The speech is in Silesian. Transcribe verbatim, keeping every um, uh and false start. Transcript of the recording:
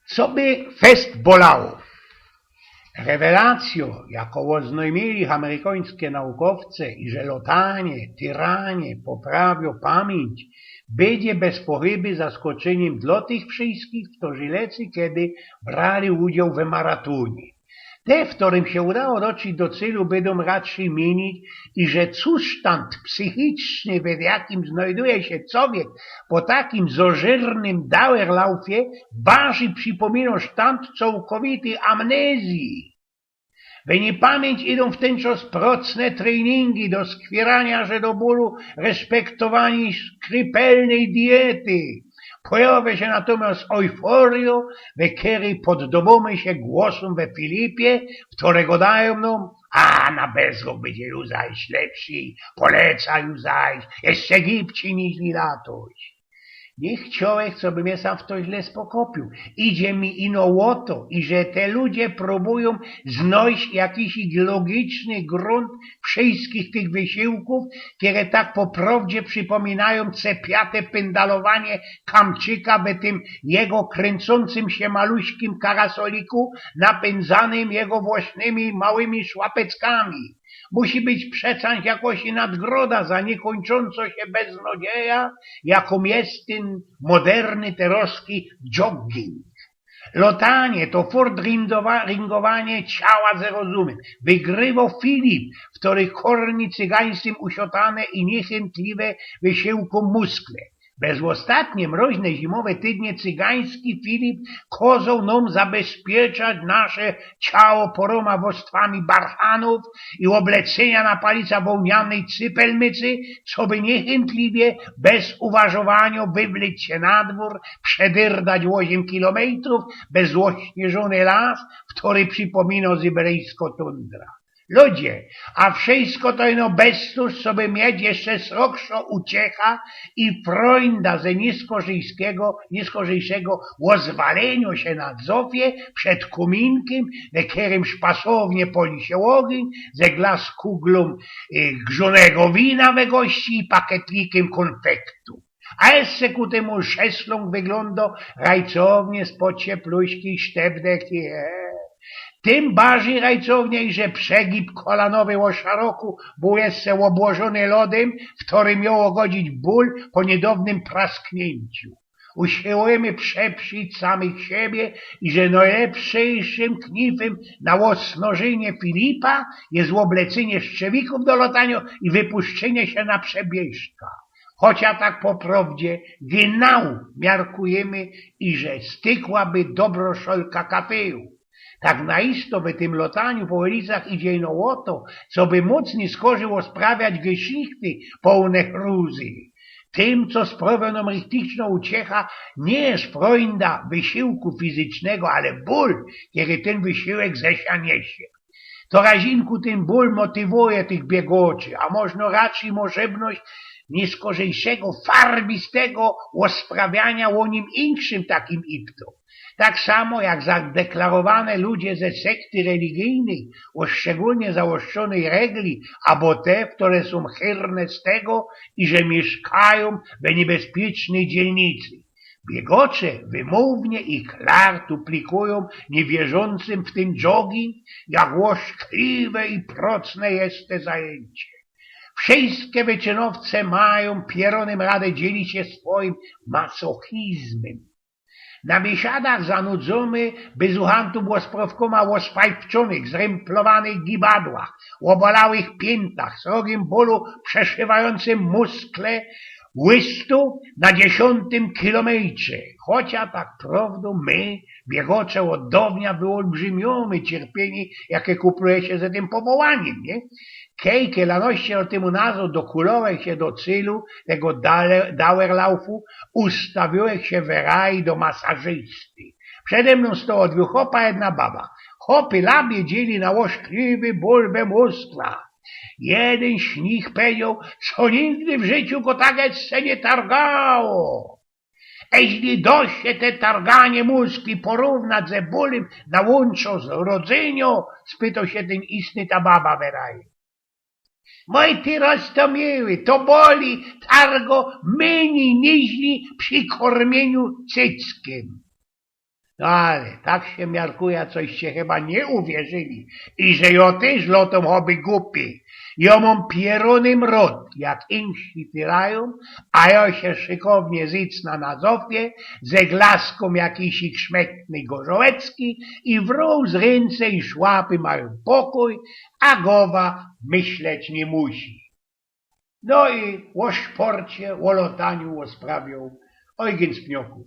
Co by fest bolało? Rewelacjo, jako ôznojmiyli amerykańske naukowce, iże lotanie, tyranie poprawiōm pamiyńć, bydzie bez pochyby zaskoczyniym dlō tych wszyskich, ftorzy lecy kedy brali udzioł we maratonie. Te, ftorym sie udało dotrzić do cylu, bydōm raczyj miynić, iże custand psychiczny, we jakim znajduje sie cowiek po takim zożyrnym dauerlaufie, barzij przipominŏ sztand cołkowity amnezyji. We niypamiyńć idōm w tyn czas procne treningi do skwirania sie do bōlu, respektowanie skripelnyj diety. Pojawiŏ sie natōmiast ojforio, we kerej poddŏwōmy sie głosōm we Filipie, ftorego dajōm nōm: „A na bezrok bydzie już zaś lepszy, poleca już zaś, jeszcze gibczi niźli latoś”. Niych czowiek, co by mie sam ftoś źle spokopiōł. Idzie mi ino ô to, iże te ludzie prōbujōm znojś jakiś logiczny grunt wszyskich tych wysiłkōw, kere tak po prowdzie przipominajōm cepiate pyndalowanie kamczyka we tym jego kryncōncym sie maluśkim karasoliku, napyndzanymi jego własnymi małymi szłapeckami. Musi być przecańć jakoś i nadgroda za niykończōncŏ sie beznadzieja, jakōm je tyn moderny terŏzki jogging. Lotanie to fort rindowa-, ringowanie ciała ze rozumym. Wygrywo Filip, ftory korni cygańskim usiotane i niechyntliwe wysiłkōm muskle. Bez ôstatnie mroźne zimowe tydnie cygański Filip kozoł nōm zabezpieczać nasze ciało porōma wostwami barchanōw i ôblecynia na palica wołnianyj cypelmycy, coby niechyntliwie, bez uważowaniŏ wywlec sie na dwōr, przedyrdać ôziym kilometrōw bez ôśnieżōny las, ftory przipominŏ zyberyjskõ tundra. Ludzie, a wszysko to ino bez to, coby mieć jeszcze srogszo uciecha i frōnda ze niyskorzejskigo, niyskorzejszego ôzwalynio sie na zofie przed kōminkym, we kerym szpasownie poli sie ôgyń, ze glas kuglōm, y, grzōnego wina we gości i paketlikym kōnfektu. A jeszcze ku tymu szeslōng wyglōndo rajcownie spod ciepluśkij sztepdeki, e. Tym barzij rajcownie, iże przegib kolanowy ô szeroko bōł jeszcze ôbłożōny lodym, ftory mioł łagodzić bōl po niydŏwnym praskniyńciu. Usiłujymy przeprzić samych siebie, iże nojlepszym knifym na ôsnożynie Filipa je ôblecynie szczewikōw do lotaniŏ i wypuszczynie sie na przebieżka. Chocia tak po prowdzie, genau miarkujymy, iże stykłaby dobrŏ szolka kafeju. Tak na isto we tym lotaniu po ulicach idzie ino ô to, coby mōc niyskorzej ôsprawiać geszichty połne hruzy. Tym, co sprŏwiŏ nōm richtycznõ uciecha, niy je frōnda wysiłku fizycznego, ale bōl, kery tyn wysiłek ze sia niesie. To razinku tyn bōl motiwuje tych biegoczy, a możno raczyj możebność niyskorzejszego, farbistego ôsprawianiŏ ô nim inkszym takim ipto. Tak samo jak zadeklarowane ludzie ze sekty religijnyj, ô szczególnie zaostrzōnyj regli, abo te, ftory sōm chyrne z tego, iże miyszkajōm we niebezpiecznyj dzielnicy. Biegocze wymōwnie i klar tuplikujōm niywierzōncym w tyn jogging, jak ôszkliwe i procne je te zajyncie. Wszyjske wyczynowce majōm pierōnym radã dzielić sie swojim masochizmym. Na biesiadach zanudzymy bezuchantōm ôsprŏwkōma ô spajfczōnych, zrymplowanych gibadłach, ôbolałych piyntach, srogim bōlu przesziwajōncym muskle łystu na dziesiōntym kilomejtrze. Chocia tak prowdōm my, biegocze, ôd dŏwnia wyolbrzymiōmy cierpienie, jake kupluje sie ze tym powołaniym, niy? Kej, kilanŏście lŏt tymu nazŏd dokulołech sie do cylu tego dale-, dauerlaufu, ustawiłech sie we raj do masażysty. Przede mnōm stoło dwōch chopa, jedna baba. Chopy labie dzieli na ôszkliwy bōl we muskla. Jedyn z nich powiedzioł, co nigdy w życiu go tak jeszcze niy targało. „Eźli dŏ sie te targanie muskli porównać ze bōlym na łōnczo z rodzyniŏ?” spytoł sie tyn istny ta baba we raju. „Mōj ty roztōmiły, to boli targo mynij niźli przi kormieniu cyckiym.” No ale tak sie miarkuja, coście chyba niy uwierzyli, iże jo tyż lŏtōm choby gupi. Jo mōm pierōny mrot, jak insi tyrajōm, a jo sie szykownie zycnã na zofie, ze glaskōm jakijś szmytny gorzołecki i wrōm z rynce i szłapy majōm pokōj, a gowa myśleć niy musi. No i ô szporcie, ô lotaniu, ô sprawiu Eugen z Pniokōw.